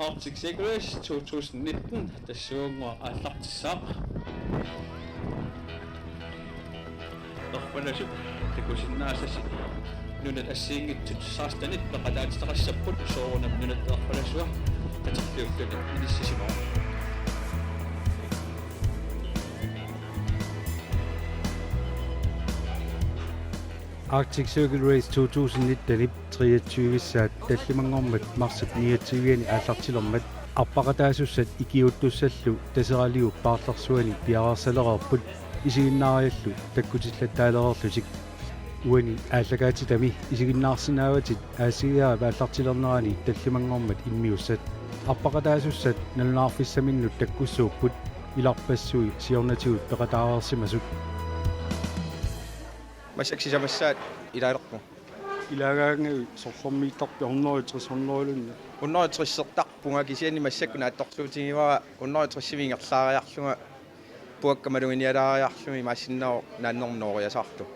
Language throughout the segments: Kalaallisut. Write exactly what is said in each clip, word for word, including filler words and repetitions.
Arctic Circle Race to tusind nitten, tassuunnguaq aallartissaaq. Nerpalasut takusinnaasasi nunat assigiinngitsut sekstenit peqataatitaqassapput, soorunami nunap nerpalasua katerliulluni inissisimavoq. Arctic Circle Race to tusind nitten-ip treogtyve-ssaat tallimanngormat marsip niogtyve-ani aallartilermat arpaqataasussat ikiuuttussallu Taseraliup paarlersuani piareersalereerput isiginnaariallu takkutillattaalereerlutik. Uani aallakaatitami isiginnaarsinnaavatit A C R-ip aallartilernerani tallimanngormat immiussat. Arpaqataasussat nalunaarfissaminnut takkussuupput, ilarpassui siornatigut peqataareersimasut. Massakkut sisamassaat ilaalerpunga. Ilaagaangavit sorlermiittarpit hundrede tres hundrede-luunniit? Hundrede tres-ertarpunga, kisianni massakkut naatsorsuutigivara hundrede tres-imik ingerlaariarlunga puakka maluginialaariarlugit imaassinnaavoq naannermut nooriasaartoq.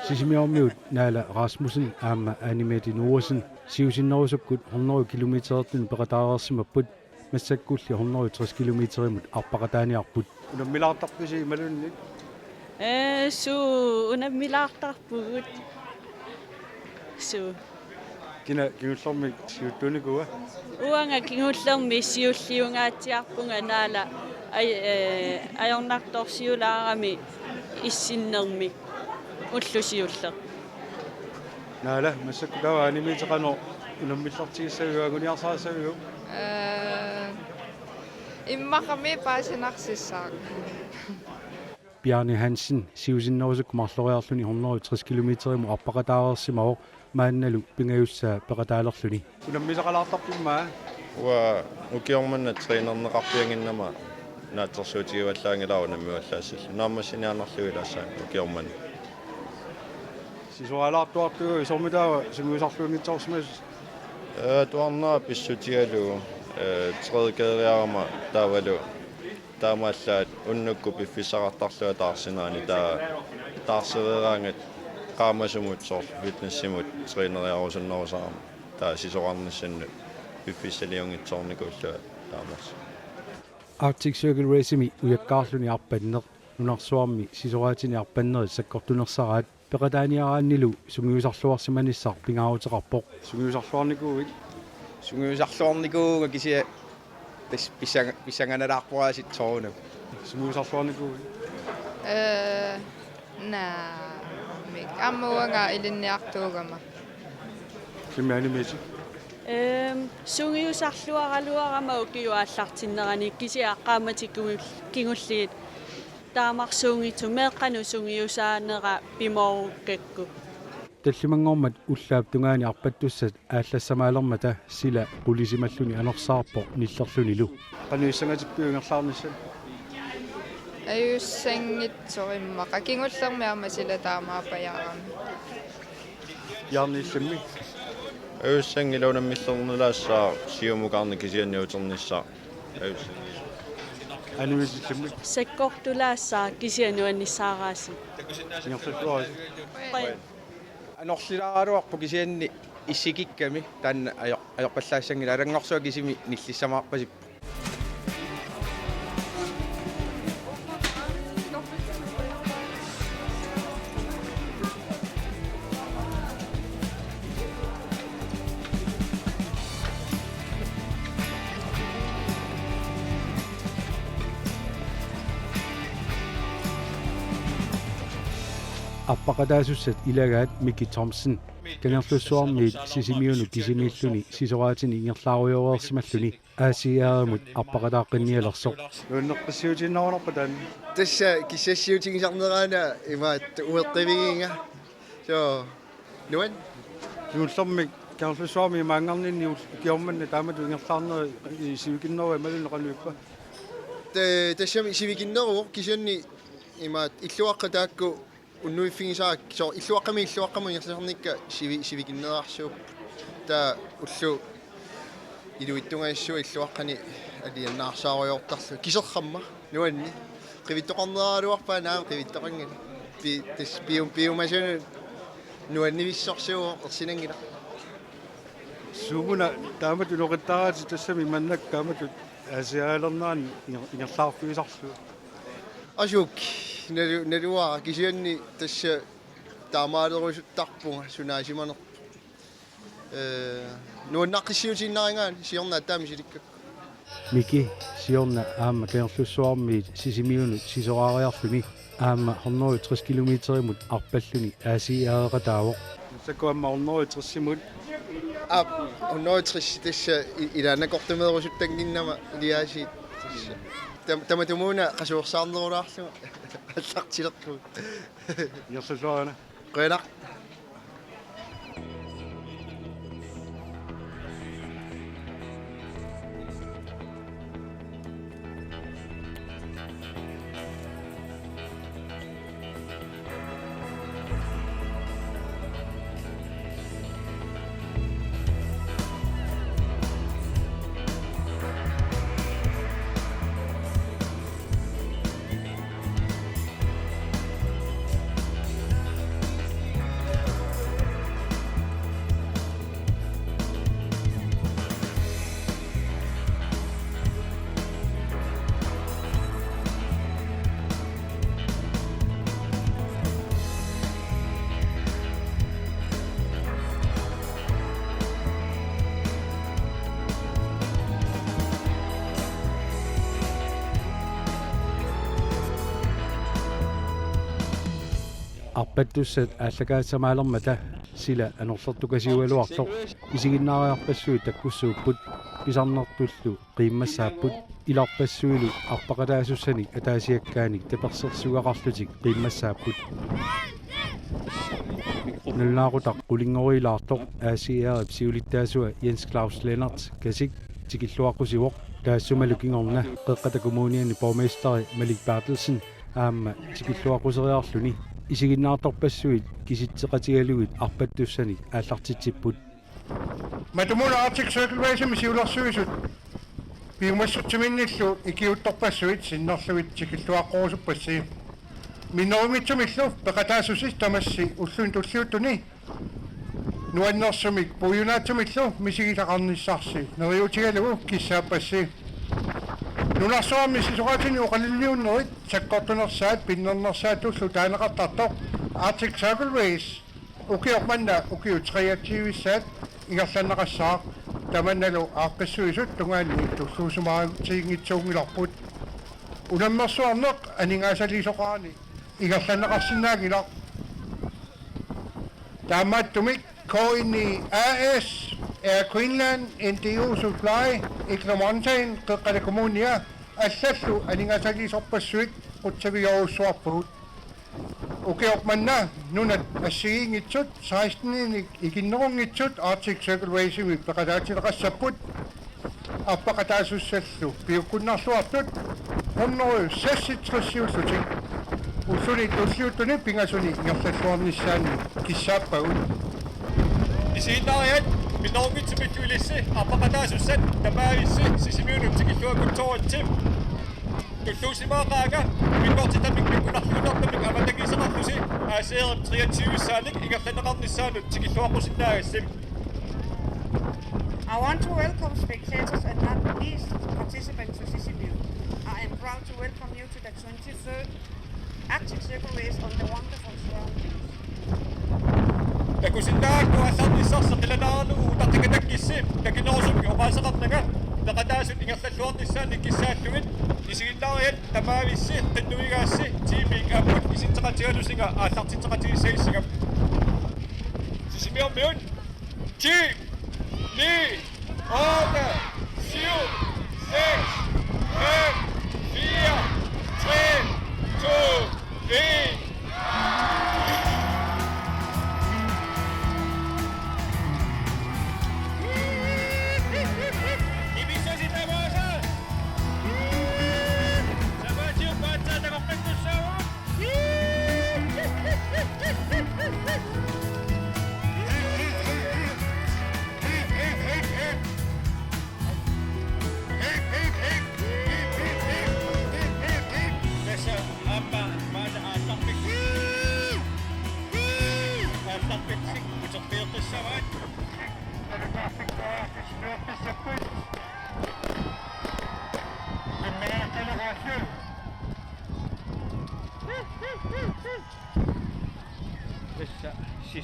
Sisimiormiut Naala Rasmussen aamma Ane Mette Noersen siusinnerusukkut hundrede kilometerertunut peqataareersimapput, massakkulli hundrede tres kilometerimut arpaqataaniarput. Unammilaartarpisi imaluunniit? Ee, suu, unammilaartarpugut. Suu. Kina kingullermik siuttuunikuua? Uanga kingullermik siulliungaatsiarpunga Naala aj-, ee, ajornartorsiulaarami issinnermik ulloq siulleq. Naala, massakkut taava Ane Mette qanoq unammillertigissaviuk, anguniarsarissaviuk? Ee, immaqami paasinarsissaaq. Bjarne Hansen siusinnerusukkut marloriarluni hundrede tres kilometerimut arpaqataareersimavoq maannalu pingajussaa peqataalerluni. Unammisaqalaartarpimmaa? Uanga ukioq manna trænerneqarpiannginnama naatsorsuutigivallaanngilara unammivallaassallugu. Naammassiniaannarlugu ilaassaanga ukioq manna. Sisoraalaartuartuuvoq, soormi taava sungiusarluunngitsoorsimasut? Ee, atuarnera pissutigalugu, ee, tredje geariarama taavalu taamaallaat unnukkut piffissaqartarlunga taarsinani, taava taarsereeraangat qaamasumut soorlu fitnessimut træneriarusunnerusarama, taava sisorarnissannut piffissaliunngitsoornikuullunga taamarsu. Arctic Circle Race-imi ujakkaarluni arpanneq, nunarsuarmi sisoraatini arpannerit sakkortunersaraat, peqataaniaraannilu sungiusarluarsimanissaq pingaaruteqarpoq. Sungiusarluarnikuuit? Sungiusarluarnikuuvunga, kisianni tassa pissanga-, pissanganalaarpoq aasiit soorunami. Sungiusarluarnikuuit? Ee, naamik. Aamma uanga ilinniartuugama. Kisianni Ane Mette? Ehm, sungiusarluaraluarama ukiup aallartinnerani, kisianni qaammatit kingul-, kingulliit taamarsuunngitsut meeqqanut sungiusaanera pimoorukkakku. Tallimanngormat ullaap tungaani arpattussat aallassamaalermata sila qulisimalluni anorsaarpoq nillerlunilu. Qanoq issangatippiuk ingerlaarnissat? Ajussanngitsoq immaqa. Kingullermi aamma sila taamaappajaarami. Bjarne, illimmi? Ajussanngilaq, unammillernalaassaaq siumukarneq kisianni uternissaq. Ajussanngilaq. Ane Mette, illimmi? Sakkortulaassaaq kisianni nuannissaaraaseq. Ingerlalluarisi. Qujan. Anorlilaaraluarpoq kisianni issikikkami, taanna ajo-, ajorpallaassanngilaq, alanngorsuaq kisimi nillissamaarpasippoq. Arpaqataasussat ilagaat Miki Thomsen Kangerlussuarmiit Sisimiunut kisimiilluni sisoraatini ingerlaarujoreersimalluni A C R-imut arpaqataaqqinnialersoq. Nuanneqqissiutiinnarunarpa taanna? Tassa kissassiutigisarneraana imaattoq ueqqivigiga. Soo, nuan? Kingullermik Kangerlussuarmi imaanngarninni ul-, ukioq manna taamatut ingerlaarneri sivikinneruva imaluunniit qanoq ippa? Ta-, tassami sivikinneruvoq, kisianni imaattoq illuaqqat taakku unnuiffigisarakkit, soorlu illuaqqamit illuaqqamut ingerlasarnikka sivi-, sivikinnerarsuupput. Taava ullut iluitsungaassuit illuaqqani alianaarsaariartarlugit. Kiserramma nuanni. Qivittoqarneraluarpaa, naamik, qivittoqanngilaq. Pi-, tassa pium-, piumasunut nuannivissorsuuvoq, ersinanngilaq. Suumuna taamatut unoqittaaratit tassami mannak taamatut aasiaalernerani inger-, ingerlaarfigisarlugu? Asuki, nalu-, naluara kisianni tassa taamaalerusuttarpunga sunaasimanerpoq. Ee, nuannaqqissiutiinnarigaanni siorna aatsaat misilikkakku. Miki, siorna aamma Kangerlussuarmiit Sisimiunut sisoraariarluni aamma hundrede tres kilometerimut arpalluni A C R-eqataavoq. Sakku aamma hundrede tres-imut. Aap, hundrede tres tassa i-, ilaannakortumeerusuttannginnama iliaasiit tassa. Tam-, tamatumuuna qasuersaarnerulaarlunga aallartilerpugut. Ingerlalluarina. Qujanaq. Arpattussat aallakaatitamalermata sila anorlertukasiugaluartoq. Isiginnaariarpassuit takkussuupput, pisarnertullu qiimmassaapput. Ilarpassuilu arpaqataasussanik ataasiakkaanik tapersersuigaqarlutik qiimmassaapput. Nalunaaqutaq qulinngoriilaartoq A C R-ip siulittaasua Jens Claus Lennert Kasik tikilluaqqusivoq, taassumalu kingorna Qeqqata Kommuniani borgmesteri Malik Berthelsen aamma tikilluaqquseriarluni. Isiginnaartorpassuit kisitseqatigalugit arpattussanik aallartitsipput. Matumuuna Arctic Circle Race-imi siulersuisut piumassutsiminnillu ikiuuttorpassuit sinnerlugit tikilluaqqurusuppassi. Minnerunngitsumillu peqataasusi tamassi ulluni tulliuttuni nuannersumik puigunaatsumillu misigisaqarnissarsi neriuutigalugu kissaappassi. Nunarsuarmi sisoraatinik oqalulliunnerit sakkortunersaat pinnernersaattullu taaneqartartoq Arctic Circle Race ukioq manna ukiut treogtyve-ssaat ingerlanneqassaaq, tamannalu aaqqissuisut tungaanni tulluusimaarutiginngitsuunngilorput. Unammersuarneq aningaasaliisoqarani ingerlanneqarsinnaanngilaq. Taamaattumik K N I A/S, Air Greenland, N D U Supply, Iglo Mountain, Qeqqata Kommunia allallu aningaasaliisorpassuit qutsavigerujussuarpagut. Ukioq manna nunat assigiinngitsut seksten-inik ikinnerunngitsut Arctic Circle Race-imi peqataatileqassapput. Arpaqataasussallu piukkunnarluartut hundrede seksogtres-iullutik ulluni tulliuttuni pingasuni ingerlalluarnissaannik kissaappagut. Isiginnaariat, minnerunngitsumillu ilissi arpaqataasussat tamaavissi Sisimiunut tikilluaqqutsoritsi. Tulluusimaaqaanga, pinngortitamik pikkunarluinnartumik avatangiiseqarlusi A C R-ip treogtyve-ssaanik ingerlanneqarnissaanut tikilluaqqusinnaagassi. I want to welcome spectators and not least participants to Sisimiut. I am proud to welcome you to the twenty-third Arctic Circle Race on the wonderful surroundings. Takusinnaavat aallarnissarsi qilanaaralugu utaqqikatakissi takinerusumik oqaaseqarnanga peqataasut ingerlalluarnissaannik kissaallugit. Isiginnaariat tamaavissi qinnuigaassi tiimit ammut isinneqatigalusinga aallartitseqatigissagissinga. Sisimiormiut ti, ni, otte, syv, seks, fem, fire, tre, to, en.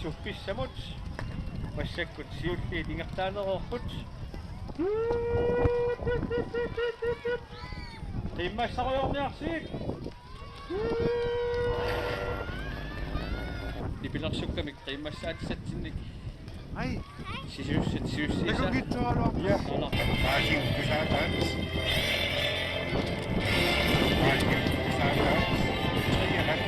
Sufissamut massakkut siulliit ingerlaanereerput. Qiimmassarujoorniarsigik. Nipilersukkamik qiimmassaatissatsinnik. Ai. Sisussat sisussiisa. Takugitsualuaq. Ja. Ala. Maasiup tusaataat. Maasiup tusaataat. Triahat.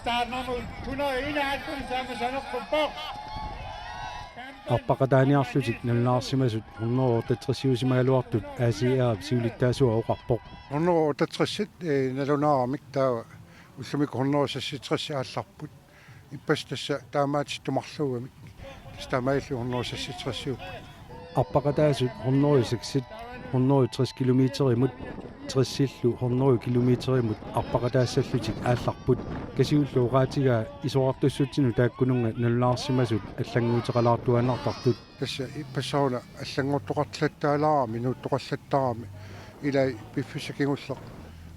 Startnummer hundrede og enoghalvfems, Samuel Sandergaard. Arpaqataaniarlutik nalunaarsimasut hundrede otteogtres-iusimagaluartut A C R-ip siulittaasua oqarpoq. Hundrede otteogtres, eh, nalunaaramik taava ullumikkut hundrede seksogtres aallarput. Ippassaq tassa taamaattumik marluugamik. Tassa taamaalilluni hundrede seksogtres-iupput. Arpaqataasut hundrede seks, hundrede tres kilometerimut, tressillu hundrede kilometerimut arpaqataassallutik aallarput. Kasiullu oqaatigaa isorartussutsinut taakkununnga nalunaarsimasut allannguuteqalaartuaannartartut. Tassa ippassaq una allanngortoqartilattaalaarami, nuuttoqallattaarami. Ilai piffissaq kingulleq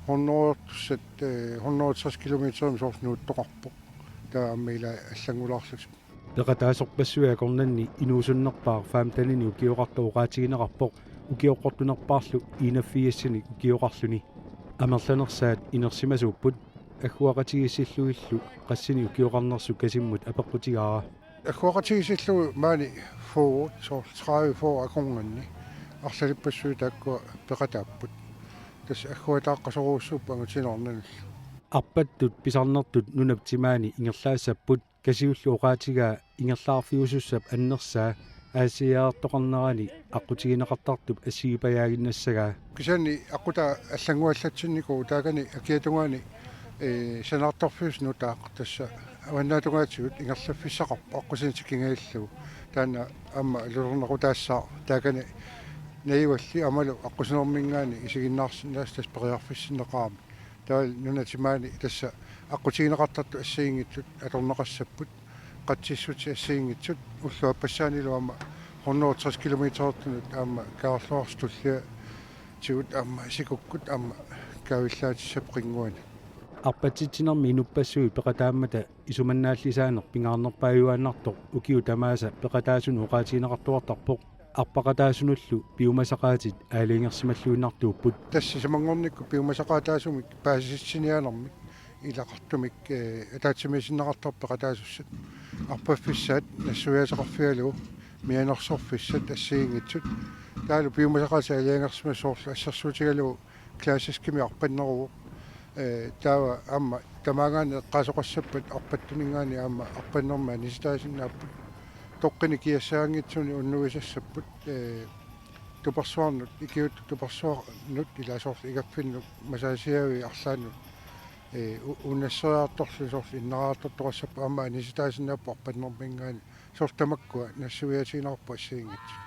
hundrede, eh, hundrede tres kilometerimik soorlu nuuttoqarpoq. Taava aamma ilai allanngulaarlutik. Peqataasorpassuit akornanni inuusunnerpaaq femtenini ukioqartoq oqaatigineqarpoq, ukioqqortunerpaarlu enogfirsinik ukioqarluni. Amerlanersaat inersimasuupput, agguaqatigiissillugillu qassinik ukioqarnersut Kasimmut apeqqutigaara. Agguaqatigiissillugu maani fyrre, soorlu tredive fyrre akornanni arlalippassuit taakkua peqataapput. Tassa agguataaqqasorujussuupput angutineqarnanullu. Arpattut pisarnertut nunap timaani ingerlaassapput. Kasiullu oqaatigaa ingerlaarfiusussap annersaa A C R-toqarnerani aqqutigineqartartup assigiipajaaginnassagaa. Kisianni aqqutaa allannguallatsinnikuuvoq taakani akiatungaani, eh, sanaartorfiusoq nutaaq tassa avannaatungaatigut ingerlaffissaqarpoq aqqusineq tikingajallugu. Taanna aamma ilulernaqutaassaaq taakani najugalli aammalu aqqusinerminngaanniit isiginnaarsinnaasoq tassa periarfissinneqarami. Taavalu nunap timaani tassa aqqutigineqartartut assigiinngitsut atorneqassapput, qatsissutit assigiinngitsut, ulluappassaanilu aamma hundrede tres kilometerertunut aamma Kangerluarsuk tulliatigut aamma sikukkut aamma kaavillaatissappat qinnguani. Arpatitsinermi inuppassuit peqataammata isumannaallisaaneq pingaarnerpaajuaannartoq ukiut tamaasa peqataasunut oqaatigineqartuartarpoq. Arpaqataasunullu piumasaqaatit aalajangersimalluinnartuupput. Tassa sisamanngornikkut piumasaqaataasumik paasisitsiniaanermik ilaqartumik, eh, ataatsimiisinneqartarpoq peqataasussat. Arpaffissaat nassuiaateqarfigalugu mianersorfissat assigiinngitsut. Taavalu piumasaqaatit aalajangersimasut soorlu assersuutigalugu klassiskimik arpanneruvoq. Eh, taava aamma tamaangaanniit eqqaasoqassappat arpattuninngaanniit aamma arpannermi anisitaasinnaapput. Toqqinik kiassagaanngitsuni unnuisassapput, eh, tupersuarnut, ikiuuttut tupersuarnut, ilaa soorlu igaffinnut, masaasiavi arlaannut, eh, u-, unnasseriartorluni soorlu innariartortoqassapput aamma anisitaasinnaapput arpannerminngaanniit. Soorlu tamakkua nassuiaatigineqarput assigiinngitsut.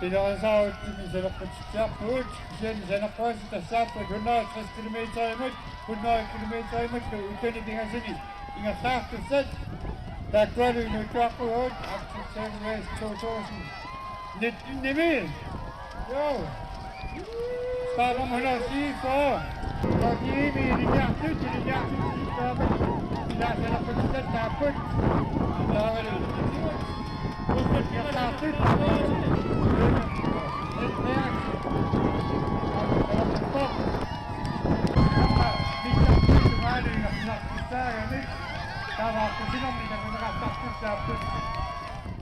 Pilerisaarutsinnut saneqqutitsiarpugut, kisianni saneqqutaasut tassaapput hundrede tres kilometerimut, hundrede kilometerimut ulluni pingasuni ingerlaartussat. Taakkualu inuuttuaqqugut Arctic Circle Race to tusind nitten-imi. Jo. Startnummer hundrede og fireogfyrre. Hundrede og fireogfyrre, ilinniartut, ilinniartut, ilinniartut, ilaa saneqqutitsiarpugut. Taavalu. Ulluni ingerlaartut. Helt reaktion. Saneqquttoq.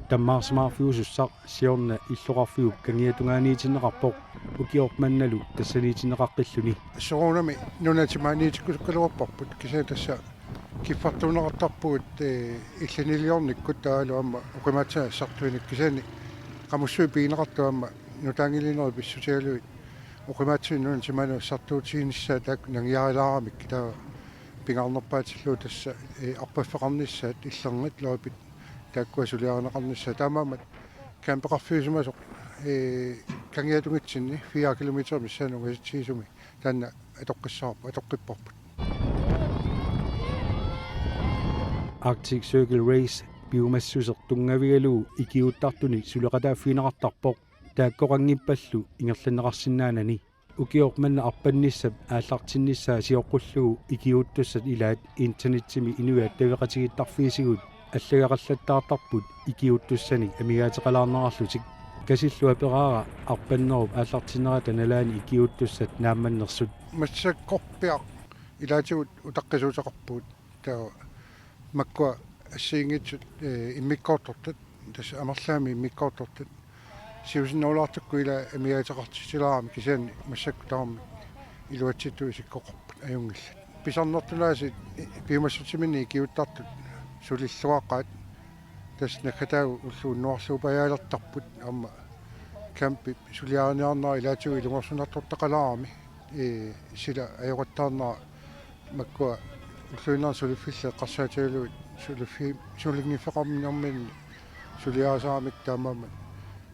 Tammaarsimaarfiusussaq siorna illoqarfiup kangiatungaaniitinneqarpoq, ukioq mannalu tassaniitinneqaqqilluni. Soorunami nunat timaaniitikkusukkaluarparput, kisianni tassa kiffartuunneqartarpugut, ee, illiniliornikkut taavalu aamma oqimaatsaat assartuinik, kisianni qamussuit pigineqartut aamma nutaanngiliinerit pissutigalugit oqimaatsunik nunat timaanut assartuutiginissaat taakku nangiarilaaramik, taava pingaarnerpaatillugu tassa, ee, arpaffeqarnissaat illernit loopit taakkua suliarineqarnissaat. Taamaammat campeqarfiusimasoq, ee, kangiatungitsinni fire kilometer missaani ungasitsigisumi taanna atoqqissaarput, atoqqipparput. Arctic Circle Race piumassuseq tunngavigalugu ikiuuttartunik suleqataaffigineqartarpoq, taakkoqanngippallu ingerlanneqarsinnaanani. Ukioq manna arpannissap aallartinnissaa sioqqullugu ikiuuttussat ilaat internetsimi inuiaat taveqatigiittarfiisigut allagaqallattaartarput ikiuuttussanik amigaateqalaarnerarlutik. Kasillu aperaara arpannerup aallartinnerata nalaani ikiuuttussat naammannersut. Massakkorpiaq ilaatigut utaqqisuuteqarpugut. Taava makkua assigiinngitsut, ee, immikkoortortut, tassa amerlaamik immikkoortortut. Siusinnerulaartukkut ila amigaateqartitsilaarami, kisianni massakkut tamarmik iluatsittut isikkoqarput ajunngillat. Pisarnertut aasiit piumassutsiminnik ikiuuttartut sulilluaqaat. Tassa naggataagut ulloq unnuarluupajaalertarput, aamma campip suliariniarnera ilaatigut ilungersunartortaqalaarami, ee, sila ajoqattaarnera makkua ulluinnarni suliffillit eqqarsaatigalugit suliffi-, sulinngiffeqarnerminni suliarisaramik, taamaammat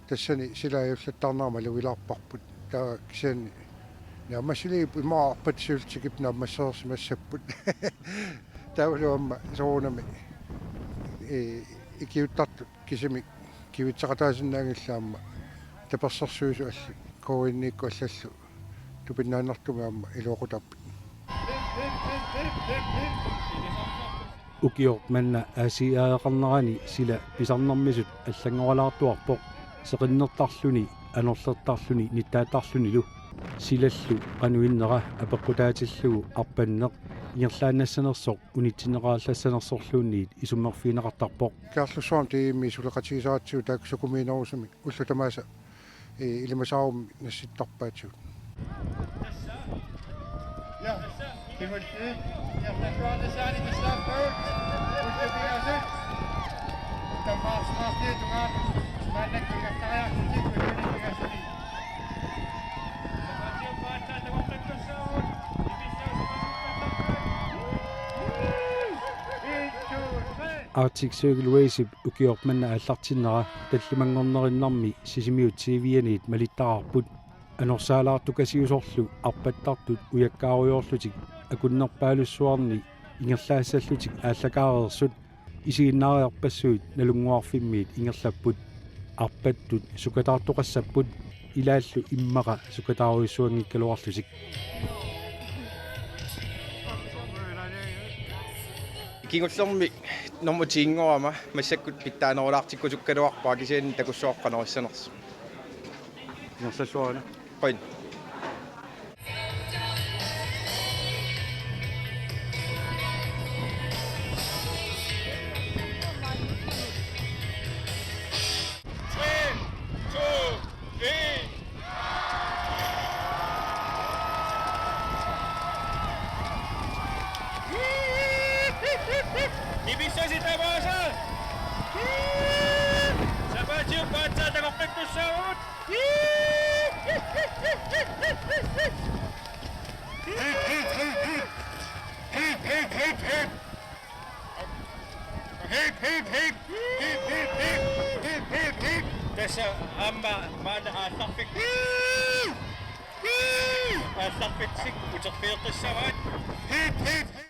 tassani sila ajullattaarnera malugilaarparput. Taava kisianni naammassiliipput, immaqa arpat siulleq tikippoq naammassereersimassapput. Taavalu aamma soorunami, ee, ikiuuttartut kisimik kivitseqataasinnaanngillat, aamma tapersersuisut allat K N-ikkut allallu tupinnaannartumik aamma iluaqutaapput. Ukioq manna aasiaaqarnerani sila pisarnermisut allanngoralaartuarpoq, seqinnertarluni, anorlertarluni, nittaattarlunilu. Silallu qanoq innera apeqqutaatillugu arpanneq ingerlaannassanersoq unitsinneqarallassanersorluunniit isummerfigineqartarpoq. Kaarlussuarmi tiimi suleqatigisaratsigu taakku sukumiinerusumik ullut tamaasa, ee, ilimasaarummi nassittarpaatigut. Ja, kimmulli. Ja, tassuarnissaani missaappagut. Ullupigasut. Tammaarsimaartigut tungaanut. Maannakkut ingerlariarlutik ullupigasuni. Arctic Circle Race-ip ukioq manna aallartinnera tallimanngornerinnarmi Sisimiut T V-aniit malittaqarput. Anorsaalaartukasiusorlu arpattartut ujakkaarujoorlutik akunnerpaalussuarni ingerlaassallutik aallakaareersut isiginnaariarpassuit Nalunnguarfimmiit ingerlapput. Arpattut sukataartoqassapput, ilaallu immaqa sukataarujussuanngikkaluarlutik. Kingullermi nummer ti-nngorama massakkut pitsaanerulaartikkusukkaluarpara, kisianni takussuarpara qanoq issanersoq. Ingerlalluarina. Qujan. Three, two, Nipissaasi tamaasa! Sapaatip aatsaat takoqqittussaavugut! Hip, hip, hip, hip! Hip, hip, hip! Hip, hip, hip! Hip, hip, hip! Tassa aamma maanna aallarfik. Aallarfitsik uterfigeqqissavaat. Hip, hip, hip!